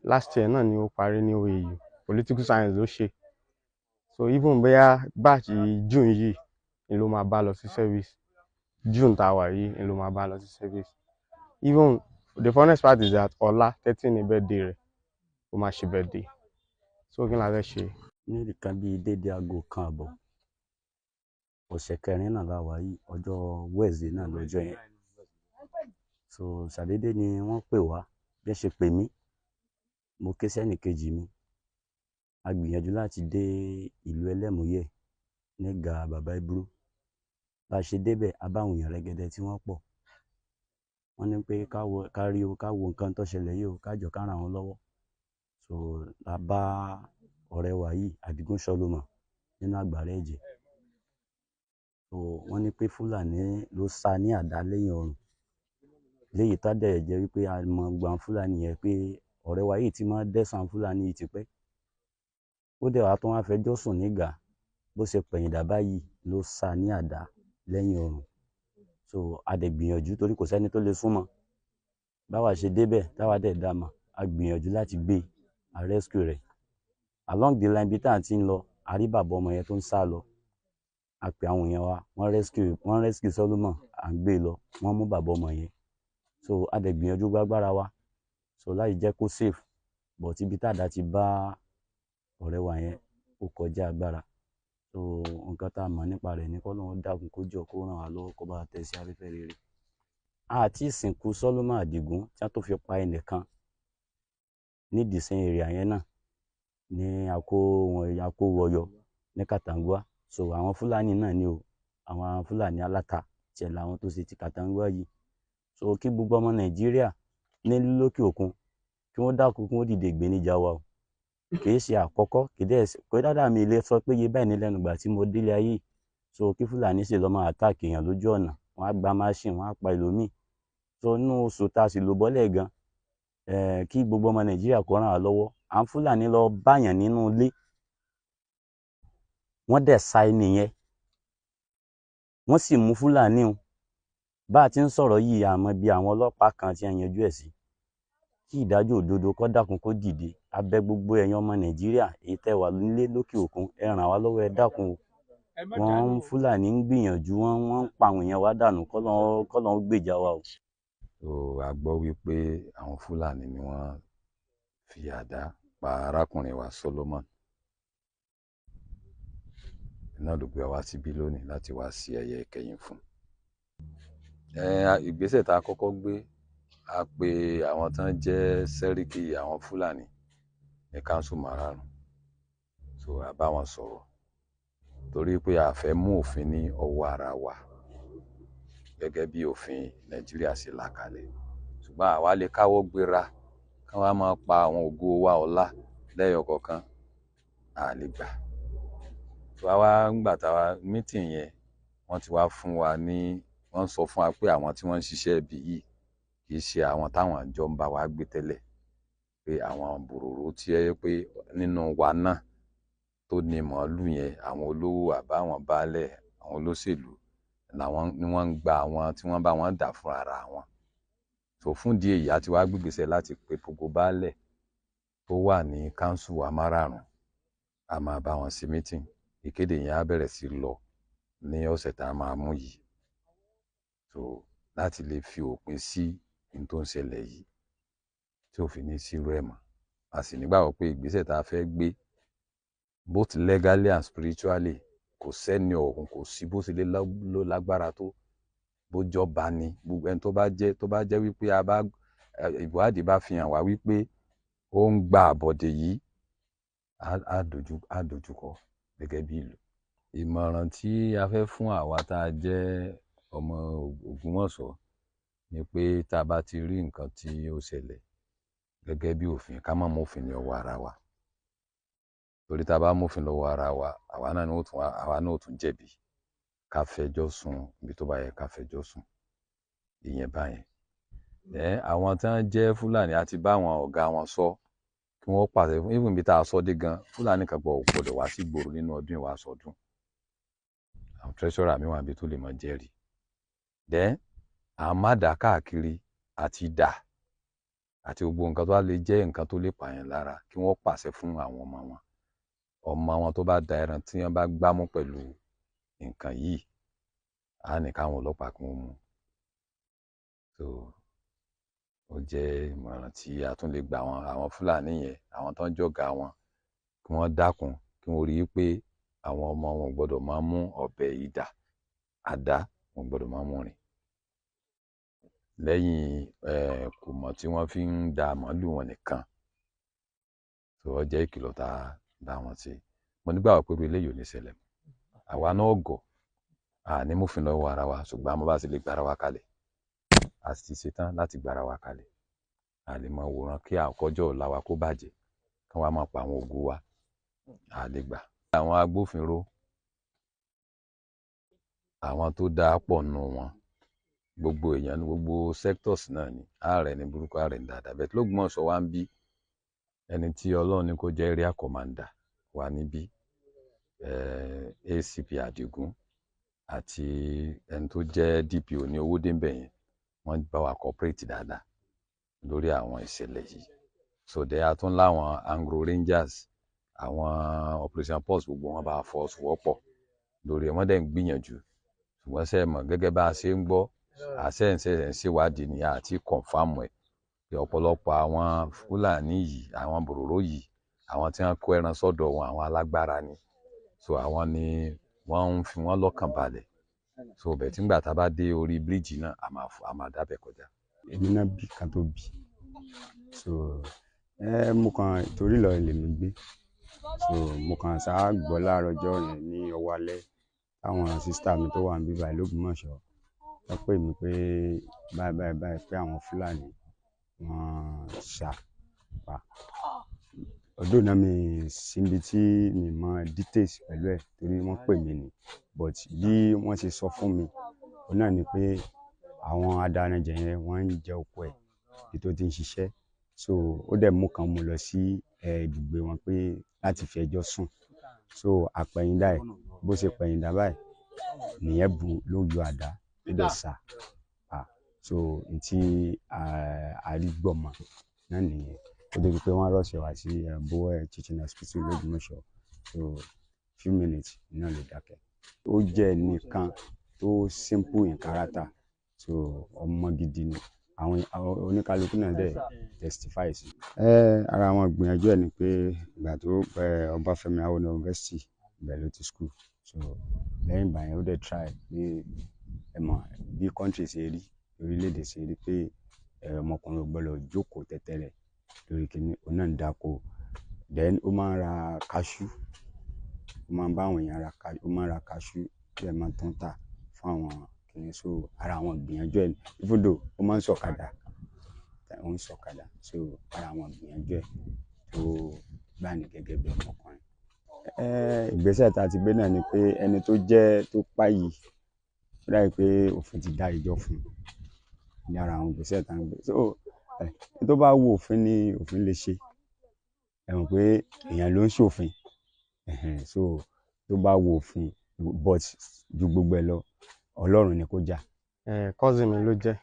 Last year náà ni ó parí ní OAU. Political science ló ṣe. So even bóyá batch June yìí ni ló máa bá lọ sí service. June tá a wà yìí ni ló máa bá lọ sí service. Even the funniest part is that ọ̀la 13 ni birthday rẹ̀, ó máa ṣe birthday. So kí la fẹ́ ṣe? Ní nǹkan bíi déédéé 1:30, ọ̀sẹ̀ kẹrin náà la wà yìí, ọjọ́ Wednesday náà lọ́jọ́ yẹn. So ṣàdédé ni wọ́n pè wá. Bí ẹ ṣe pè mí, mo ké sẹ́nìkejì mi. A gbìyànjú láti dé ìlú Ẹlẹ́múyẹ̀ nígà Bàbá Ibru. Bá a ṣe débẹ̀, a bá àwọn èèyàn rẹ́gẹ́dẹ́ tí wọ́n pọ̀. Wọ́n ní pé ká wo, ká rí o, ká wo nǹkan tó ṣẹlẹ̀ yìí o, ká jọ ká ràn wọ́n lọ́wọ́. So la bá ọ̀rẹ́ wa yìí, Àdìgún Solomon, nínú àgbàrá ẹ̀jẹ̀. So wọ́n ní pé Fúlàní ló sá ní àdá lẹ́yìn ọrùn. Léyìí tá dẹ̀ jẹ́ wípé a mọ gbogbo àwọn Fúlàní yẹn, pé ọ̀rẹ́ wa yìí ti máa ń dẹ́sàn Fúlàní yìí tipẹ́. Ó dẹ̀ wá tún wá fẹjọ́ sùn nígà. Bó ṣe pẹ̀yìndà báyìí ló sá ní àdá lẹ́yìn ọrùn. So a dẹ̀ gbìyànjú, torí kò sẹ́ni tó lè súnmọ́. Báwa ṣe débẹ̀, táwa dẹ̀ dá mọ̀, a gbìyànjú láti gbé, a rescue rẹ̀. Along the line, bí tá à ti ń lọ, a rí bàbá ọmọ yẹn tó ń sá lọ. A pè àwọn èèyàn wa, wọ́n rescue Solomon, à ń gbé e lọ, wọ́n mú bàbá ọmọ yẹn. So a dẹ̀ gbìyànjú gbágbára wa so láti jẹ́ kó safe, but ibi tàdá ti bá ọ̀rẹ́ wa yẹn, ó kọjá agbára. So nǹkan tá a mọ̀ nípa rẹ̀ ní k'Ọlọ́run dákun, kó jọ̀ọ́, kó ràn wá lọ́wọ́, kó bá wa tẹ̀ sí afẹ́fẹ́ rere. Àti ìsìnkú Solomon Àdìgún tí wọ́n tó fi pa ẹnìkan ní the same area yẹn náà ní akó wọn akówọyọ ní Kàtàngúà. So àwọn Fúlàní náà ni o, àwọn Fúlàní aláta tiẹ̀ làwọn tó ṣe ti Kàtàngúà yìí. So kí gbogbo ọmọ Nàìjíríà ní lókè òkun, kí wọ́n dákun, kí wọ́n dìde ìgbéníjà wa o. Kì í ṣe àkọ́kọ́, kì í dẹ̀ kò dáadáa. Mi lè sọ pé iye báyìí ní lẹ́nu ìgbà tí mo délé ayé. So kí Fúlàní sì lọ́ máa attack èèyàn lójú ọ̀nà, wọ́n á gba machine, wọ́n á pa ẹlòmíì. So inú oṣù tá a sì lò bọ́lẹ̀ gan, kí gbogbo ọmọ Nàìjíríà kó ràn wá lọ́wọ́. À ń Fúlàní lọ báyàn nínú ilé, wọ́n dẹ̀ sa ẹni yẹn, wọ́n sì mú Fúlàní o. Bá a ti ń sọ̀rọ̀ yìí, àmọ́ bí àwọn ọlọ́pàá kan tí wọ́n yanjú ẹ̀ sí. Kí ìdájọ́ òdodo kó dákun, kó dìde. A bẹ̀ gbogbo ẹ̀yin ọmọ Nàìjíríà, èyí tẹ́ wà nílé lókè òkun, ẹ ràn wá lọ́wọ́, ẹ dákun o. Wọ́n Fúlàní ń gbìyànjú, wọ́n ń pa àwọn èèyàn wa dànù. Kọ́lọ́n gbèjà wa o. So a gbọ́ wípé àwọn Fúlàní ni wọ́n fi àdá pa arákùnrin wa Solomon. Iná ló gbé wa síbí lónìí láti wá sí ẹ̀yẹ ìkẹyìn fún. Ìgbésẹ̀ tá a kọ́kọ́ gbé, a pe àwọn tán jẹ́ sẹ́ríkì àwọn Fúlàní ní council márààrún. So a bá wọn sọ̀rọ̀, torí pé a fẹ́ mú òfin ní ọwọ́ ara wa gẹ́gẹ́ bí òfin Nàìjíríà ṣe là kalẹ̀, ṣùgbọ́n àwa lè káwọ́ gbéra kí wọ́n máa pa àwọn ògo wa ọ̀la lẹ́yọ kọ̀ọ̀kan, a lè gbà. Tó wá wá ńgbà táwa meeting yẹn, wọ́n ti wá fún wa ní, wọ́n sọ fún wa pé àwọn tí wọ́n ń ṣiṣẹ́ ibi yìí kì í ṣe àwọn táwọn jọ ń bá wa gbé tẹ́lẹ̀, pé àwọn bòròró tí ẹ pé nínú wa náà tó ní màálù yẹn, àwọn olówó àbáwọn baálẹ̀, àwọn olóṣèlú làwọn ni wọ́n ń gba àwọn tí wọ́n bá wọn dà fún ara wọn. So fún ìdí èyí, a ti wá gbégbèsè láti pe gbogbo baálẹ̀ tó wà ní council wa márààrún. A máa bá wọn ṣe meeting. Ìkéde yẹn á bẹ̀rẹ̀ sí lọ ní ọ̀sẹ̀ tá a máa mú yìí, so láti lè fi òpin sí n tó ń ṣẹlẹ̀ yìí, tí ò fi ní sírú ẹ̀ mọ́. A sì nígbàgbọ́ pé ìgbésẹ̀ tá a fẹ́ gbé, both legally and spiritually, kò sẹ́ni ọ̀hún, kò sí bó ṣe lè ló lágbára tó, bó jọba ni, gbogbo ẹni tó bá jẹ́ wípé a bá ìwádìí bá fi hàn wá wípé ó ń gba àbọ̀dè yìí, á dojú kọ gẹ́gẹ́ bí ìlú. Ìmọ̀ràn tí a fẹ́ fún àwa tá a jẹ́ ọmọ Ògbómọ̀ṣọ́ ni pé, tá a bá ti rí nǹkan tí ó ṣẹlẹ̀, gẹ́gẹ́ bí òfin, ká má mófin ní ọwọ́ ara wa, torí tá a bá mófin lọ́wọ́ ara wa, àwa náà ó tún jẹ̀bi. Ká fẹjọ́ sùn ibi tó bá yẹ ká fẹjọ́ sùn, ìyẹn báyẹn. Ẹ àwọn tí wọ́n jẹ́ Fúlàní, a ti bá àwọn ọ̀gá wọn sọ kí wọ́n pàṣẹ fún, even ibi tá a sọ dé gan, Fúlàní kan gbọ́dọ̀ wá sí ìgboro nínú ọdún ìwà sọdún. Àwọn treasurer mi wà níbi tó lè mọ jẹ́rìí. Then à ń má dà káàkiri àti dà Àti gbogbo nǹkan tó bá lè jẹ́ nǹkan tó lè pààyàn lára, kí wọ́n pàṣẹ fún àwọn ọmọ wọn. Ọmọ wọn tó bá da ẹran tí wọ́n bá gbámú pẹ̀lú nǹkan yìí, á ní káwọn ọlọ́pàá kí wọ́n mú. So ó jẹ́ ìmọ̀ràn tí a tún lè gbà wọn, àwọn Fúlàní yẹn, àwọn tó ń jọ̀gá wọn, kí wọ́n dákun, kí wọ́n rí i pé àwọn ọmọ wọn ò gbọ́dọ̀ máa mú ọ̀bẹ, idà, àdá, wọn ò gbọ́dọ̀ máa mú rìn lẹ́yìn kùmọ̀ tí wọ́n fi ń da màálù wọn nìkan. So ó jẹ́ ìkìlọ̀ tá a bá wọn ṣe. Mo nígbàgbọ́ pé irú eléyìí ò ní ṣẹlẹ̀ mọ́. Àwa náà gọ̀, a ní mófin lọ́wọ́ ara wa, ṣùgbọ́n a mọ bá ṣe lè gbára wa kalẹ̀. A sì ti ṣetán láti gbára wa kalẹ̀. A lè máa wòran kí àkọ́jọ́ ọ̀la wa kó bàjẹ́, kí wọ́n máa pa àwọn ògo wa, a lè gbà. Àwọn agbófinró, àwọn tó dáa pọ̀ nù wọn. Gbogbo èèyàn ní gbogbo sectors náà ni ààrẹ ní burúkú, ààrẹ ní dáadáa. Bẹ́ẹ̀ l'Ógbómọ̀ṣọ́ wa ń bí ẹni tí Ọlọ́run ní kó jẹ́ area commander wa níbí, ACP Adigun, àti ẹni tó jẹ́ DPO ní Owódé ńbẹ̀ yẹn, wọ́n bá wa cooperate dáadáa lórí àwọn ìṣẹ̀lẹ̀ yìí. So there, a tún láwọn Anglo Rangers, àwọn Operation Pulse, gbogbo wọn bá wa fọwọ́sowọ́pọ̀ lórí ẹ̀. Wọ́n dẹ̀ ń gbìyànjú, ṣùgbọ́n ṣe mọ̀, gẹ́gẹ́ bá a ṣe ń gbọ́, àṣẹ ń ṣe ń ṣèwádìí ni àti confirm ẹ̀ pé ọ̀pọ̀lọpọ̀ àwọn Fúlàní yìí, àwọn bòròró yìí, àwọn tí wọ́n kó ẹran sọ́dọ̀ wọn, àwọn alágbára ni. So àwọn ni wọ́n ń fi wọ́n lọ́kàn balẹ̀. So bẹ̀ tí ngbà tá a bá dé orí bíríìjì náà, a máa dábẹ̀ kọjá. Èmi náà bí kan tó bí. So mo kàn torí Ìlọrin lèmi gbé. So mo kàn sáà gbọ́ láàárọ̀ ọjọ́ yẹn ní ọwọ́ alẹ́, táwọn sister mi tó wà níbí báyìí l'Ógbómọ̀ṣọ́, wọ́n pè mí pé báyìí báyìí báyìí, pé àwọn Fúlàní wọ́n ṣá pa. Although náà mi síbi tí mi mọ details pẹ̀lú ẹ̀, torí wọ́n pè mí ni, but bí wọ́n ṣe sọ fún mi, òun náà ni pé àwọn adaranjẹ̀ yẹn, wọ́n ń jẹ oko ẹ̀ ibi tó ti ń ṣiṣẹ́. So ó dẹ̀ mú kan mú lọ sí ibùgbé wọn pé láti fi ẹjọ́ sùn. So àpẹ̀yìndà ẹ̀, bó ṣe pẹ̀yìndà báyìí nìyẹn, bu ló yọ àdá, ó dẹ̀ sá pa. So ntí àrígbọ̀mọ̀ náà nìyẹn. Ó débi pé wọ́n rush wá sí Bowen Teaching Hospital l'Ógbómọ̀ṣọ́. So few minutes náà ló dákẹ́. Ó jẹ́ ẹnìkan tó simple in character. So ọmọ gidi ni, àwọn oníkálukú náà dẹ̀ testify sí. Ara àwọn ìgbìyànjú ẹ̀ ni pé ìgbà tó Ọbáfẹ́mi Awólọ́wọ̀ University, ibẹ̀ ló ti school. So lẹ́yìn ìgbà yẹn, ó dẹ̀ try pé ẹ mọ̀ bí country ṣe rí, orílẹ̀-èdè ṣe rí, pé ọmọkùnrin ò gbọ́dọ̀ jókòó tẹ́tẹ́rẹ́ lórí kíní. Òun náà ń dáko, then ó máa ń ra kaṣú, ó máa ń bá àwọn èèyàn ra, ó máa ń ra kaṣú, ó dẹ̀ máa ń tún tà fún àwọn kíní. So ara àwọn ìgbìyànjú ẹ̀, even though ó máa ń ṣọ̀kadà, ó ń ṣọ̀kadà. So ara àwọn ìgbìyànjú ẹ̀ tó gbà ní gẹ́gẹ́ bí ọmọkùnrin. Ìgbésẹ̀ tá a ti gbé náà ni pé ẹni tó jẹ́ tó pa yìí, ó dàbí pé òfin ti dá ẹjọ́ fún un ní ara àwọn ìgbésẹ̀ tá a ń gbé. So tó bá wo òfin ni òfin lè ṣe. Ẹ mọ̀ pé èèyàn ló ń ṣòfin. So tó bá wo òfin, but ju gbogbo ẹ lọ, Ọlọ́run ni kó jà. Cousin mi ló jẹ́,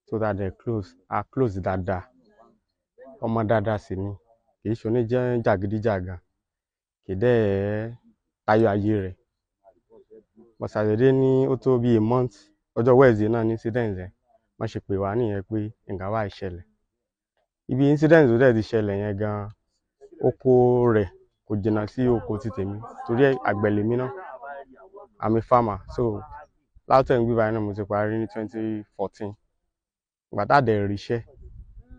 so that they close, a close dáadáa. Ọmọ dáadáa sì ni, kì í ṣe oníjẹ́ jàgídíjàgan, kì í dẹ̀ tayọ ayé rẹ̀. But ṣàdédé ní ó tó bí a month, ọjọ́ Wednesday náà ní incident yẹn, wọ́n ṣe pè wá nìyẹn pé nǹkan báyìí ṣẹlẹ̀. Ibi incident tó dẹ̀ ti ṣẹlẹ̀ yẹn gan, oko rẹ̀ kò jìnnà sí oko ti tèmi, torí àgbẹ̀ lèmi náà. I'm a farmer. So LAUTECH níbí báyìí náà mo ti parí ní 2014. Ìgbà tá a dẹ̀ ríṣẹ́,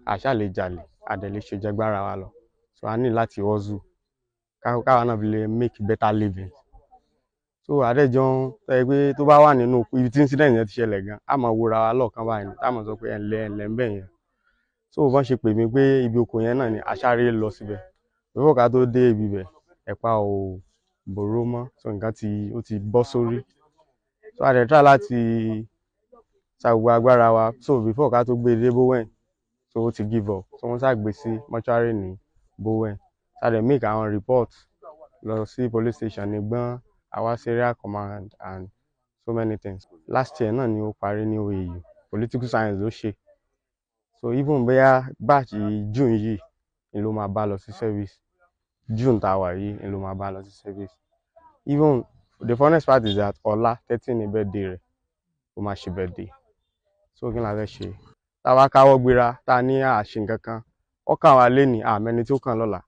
a ṣáà lè jalè, a dẹ̀ lè ṣe jẹgbára wa lọ. So a ní láti hustle káwa náà fi lè make better living. So àdẹ́jọ́ ń tọ́ ẹ pé tó bá wà nínú ibi tí incident yẹn ti ṣẹlẹ̀ gan, a máa wòra wa lọ́ọ̀kan báyìí ni, tá a máa sọ pé ẹ̀ǹlẹ́ ẹ̀ǹlẹ́ ń bẹ̀ yẹn. So bọ́n ṣe pè mí pé ibi oko yẹn náà ni, a sáré lọ síbẹ̀. Before ká tó dé ibi bẹ̀, ẹ̀pà ò bòró mọ́. So nǹkan ti ó ti bọ́ sórí. So a dẹ̀ try láti sa gbogbo agbára wa. So before ká tó gbé e dé Bowen, so ó ti give up. So wọ́n ṣáà gbé sí mortuary ní Bowen. So a dẹ̀ make àwọn report lọ sí police station ní Gbọ́n, àwa sí area command and so many things. Last year náà ni ó parí ní OAU, political science ló ṣe. So even bóyá batch June yìí ni ló máa bá lọ sí service. June tá a wà yìí ni ló máa bá lọ sí service. Even the funniest part is that ọ̀la 13 ni birthday rẹ̀, ó máa ṣe birthday. So kí ni la fẹ́ ṣe? Tá a bá káwọ́ gbéra, tá a ní àṣe nǹkan kan, ọkàn wa lé ní àmẹ́ni tí ó kàn lọ́la.